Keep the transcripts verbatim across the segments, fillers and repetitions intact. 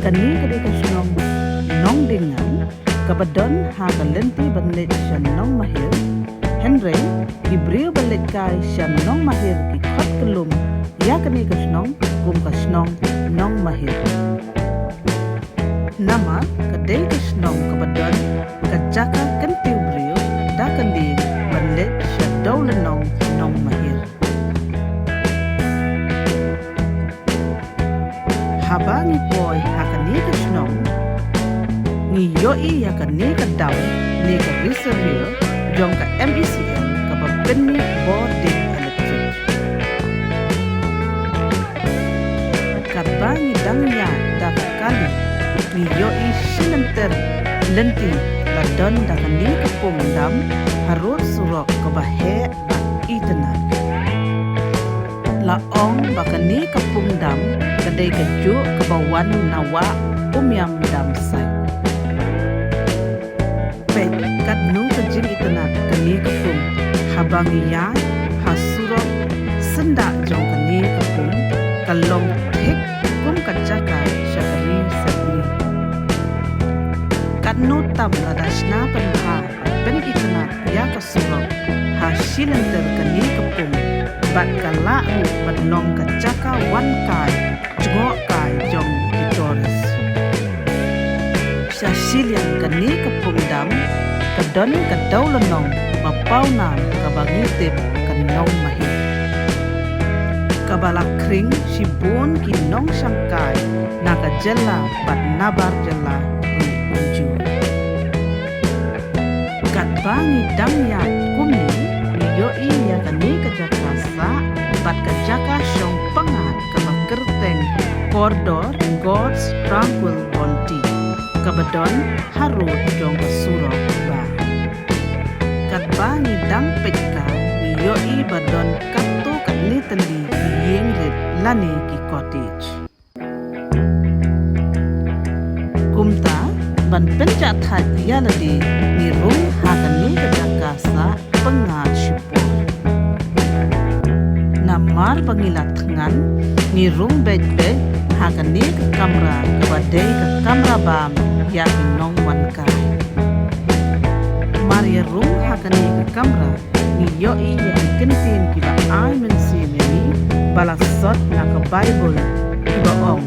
Kane ka dei ka shnong Nongdingan, kaba don ha ka lynti ban leit sha Nongmahir. Hynrei ki briew ba leit kai sha Nongmahir ki khot kyllum ïa kane ka shnong kum ka shnong Nongmahir. Namar ka dei ka shnong kaba don ka jaka kyntiew briew da ka lieng ban leit sha Dewlynnong Nongmahir. Haba ngi poi ha kane ka shnong, ngi ïohi ïa kane ka dam ne ka reservoir jong ka M E C L kaba pynmih bor ding electric. Katba ngi dang ïaid da ka kali, ngi ïohi shi lynter lynti la don da kane ka pung dam harud surok kaba heh bad itynnad. La ong ba kane ka pung dam ka dei kajuh kaba wan na Wah Umiam Dam site. Peit katno ka jingitynnad kane ka pung, haba ngi ïaid ha surok, syndah jong kane ka pung ka long thik kum ka jaka sha ka ri sepngi. Katno tam lada shna pynbha bad pynitynnad ïa ka surok ha shi lynter kane ka pung, bad ka lah ruh ban long ka jaka wan kai, jngoh kai jong ki tourist. Sha shiliang kane ka pung dam ka don ka Dewlynnong ba pawnam kaba ngi tip ka Nongmahir, kaba la khring shibun ki nongshangkai na ka jylla bad nabar jylla ruh kumjuh. Katba ngi dang ïaid kumne, ngi ïohi ïa kane ka jaka sah bad ka jaka shong pyngngad kaba kyrteng Kordor God's Tranquil Bounty, kaba don harud jong ka surok bah. Katba ngi dang peit kai, ngi ïohi ba don katto katne tylli ki ïing rit lane ki cottage. Kumta, ban pynjah thait ïa lade, ngi rung ha kane ka jaka sah pyngngad shipor. Namar ba ngi la thngan, ngi rung beit beit ha kane ka kamra kaba dei ka kamra bam ïa ki nongwan kai. Mar ïa rung ha kane ka kamra, ngi ïohi ïa ki kyntien kiba ai mynsiem ïa ngi ba la sot na ka Baibl, kiba ong,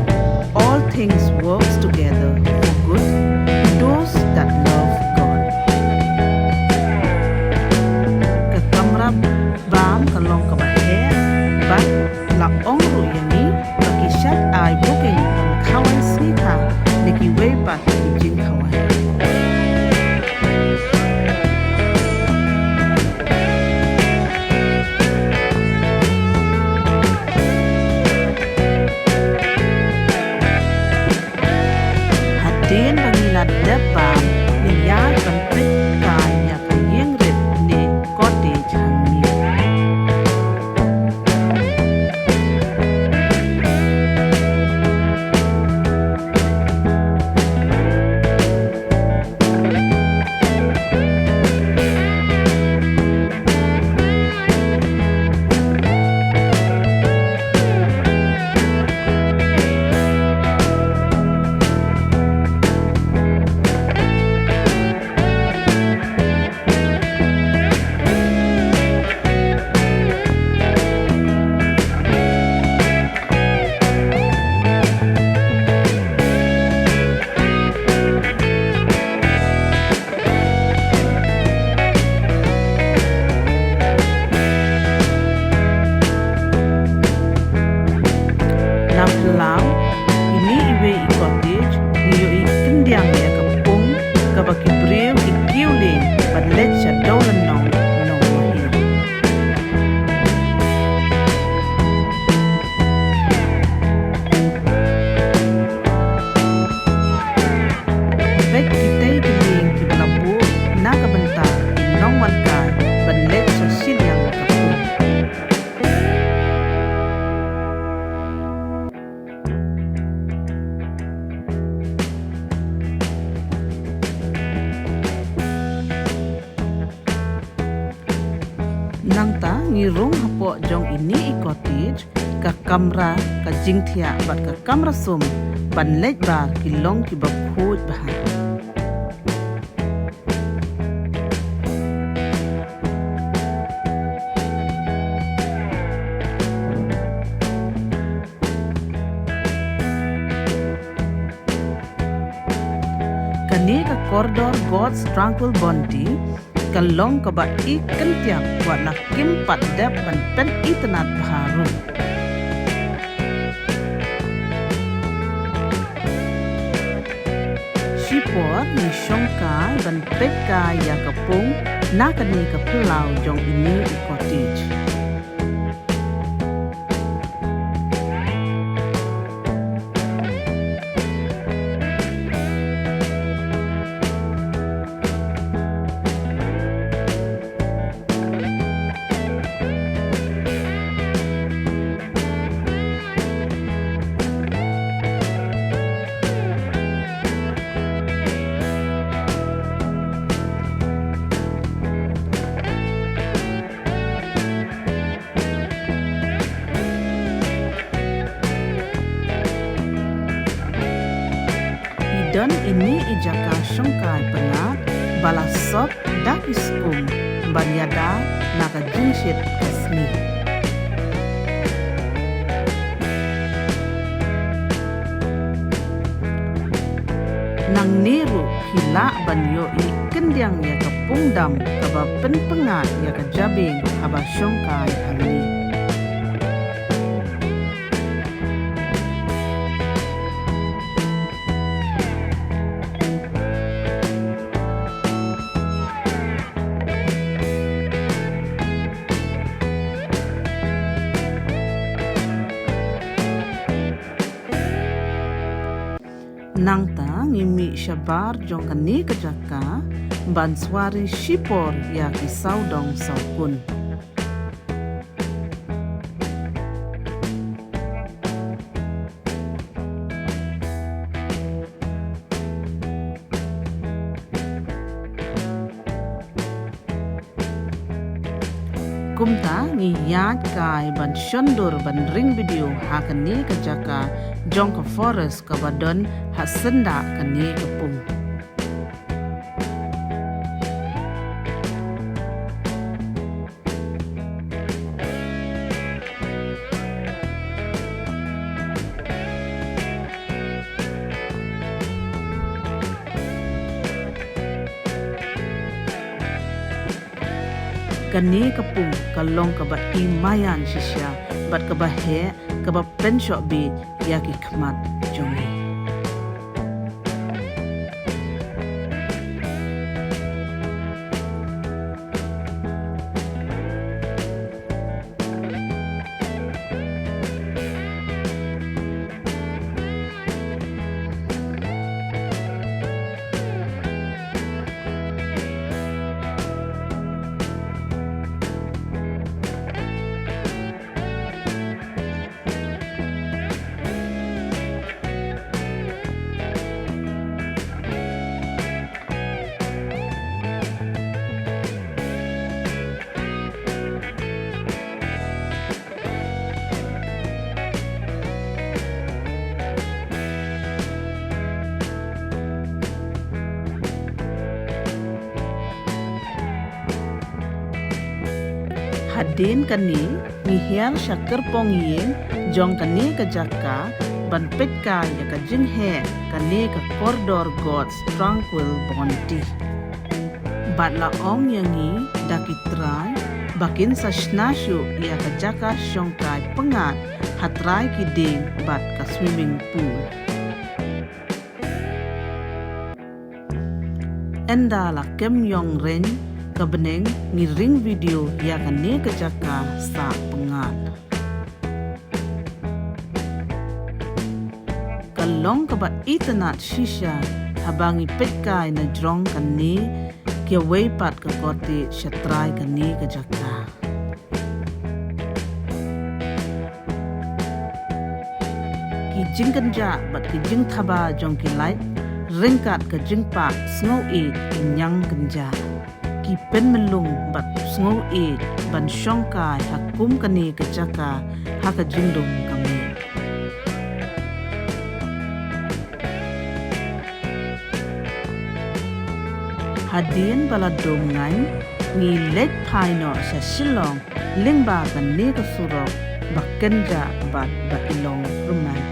"All things works together for good to those that love God." Ka kamra bam ka long kaba heh bad la ong ruh ïa ngi ba ki shait ai booking ban khawai sngi kha ne kiwei pat ki jingkhawai. Hadien ba ngi la dep bam, ngi ïaid ban peit kai ïa ka ïing rit ne cottage hangne. Na phyllaw kine iwei i cottage, ngi ïohi khyndiat ïa ka pung kaba ki briew ki kiew leh ban leit sha Dewlynnong Nongmahir. Bad kitei ki lieng kiba la buh na ka bynta ki nongwan kai ban leit sha shiliang ka pung. Nangta ngi rung hapoh jong ine i cottage, Ka kamra, ka jingthiah bad ka kamra sum ban leit bar ki long kiba khuid bha. Kane ka kordor God's Tranquil Bounty ka long kaba i kyntiap wat la kim pat dep ban pynitynnad bha ruh. Shipor ngi shongkai ban peit kai ïa ka pung na kane ka phyllaw jong ine i cottage. I don ine i jaka shongkai pyngngad ba la sop da ki skum ban ïada na ka jingshit ka sngi. Nangne ruh phi lah ban ïohi kyndiang ïa ka pung dam kaba pynpyngngad ïa ka jabieng haba shongkai hangne. Nangta ngi mih shabar jong kane ka jaka ban suwari shipor ïa ki sawdong sawkun. Kumta ngi ïaid kai ban shon dur ban ring video ha kane ka jaka jong ka forest kaba don ha syndah kane ka pung. Kane ka pung ka long kaba i maïan shisha bad kaba heh, kaba pynshoh bit ïa ki khmat jong ngi. Hadien kane ngi hiar sha kyrpong ïing jong kane ka jaka ban peit kai ïa ka jingheh kane ka kordor God's Tranquil Bounty. Bad la ong ïa ngi da ki trai ba kin sa shna shuh ïa ka jaka shongkai pyngngad ha trai ki dieng bad ka swimming pool. Ynda la kem ïong reng ka bneng ngi ring video ïa kane ka jaka sah pyngngad. Ka long kaba itynnad shisha haba ngi peit kai na jrong kane kiwei pat ka cottage sha trai kane ka jaka. Ki jingkynjah bad ki jingthaba jong ki light ryngkat ka jingpah sngew ïeit ki ñiang kynjah. Ki pynmlung bad sngew ïeit ban shongkai ha kum kane ka jaka ha ka jingdum ka miet. Hadien ba la dum ngan, ngi leit phai noh sha Shillong lyngba kane ka surok ba kynjah bad ba i long Roman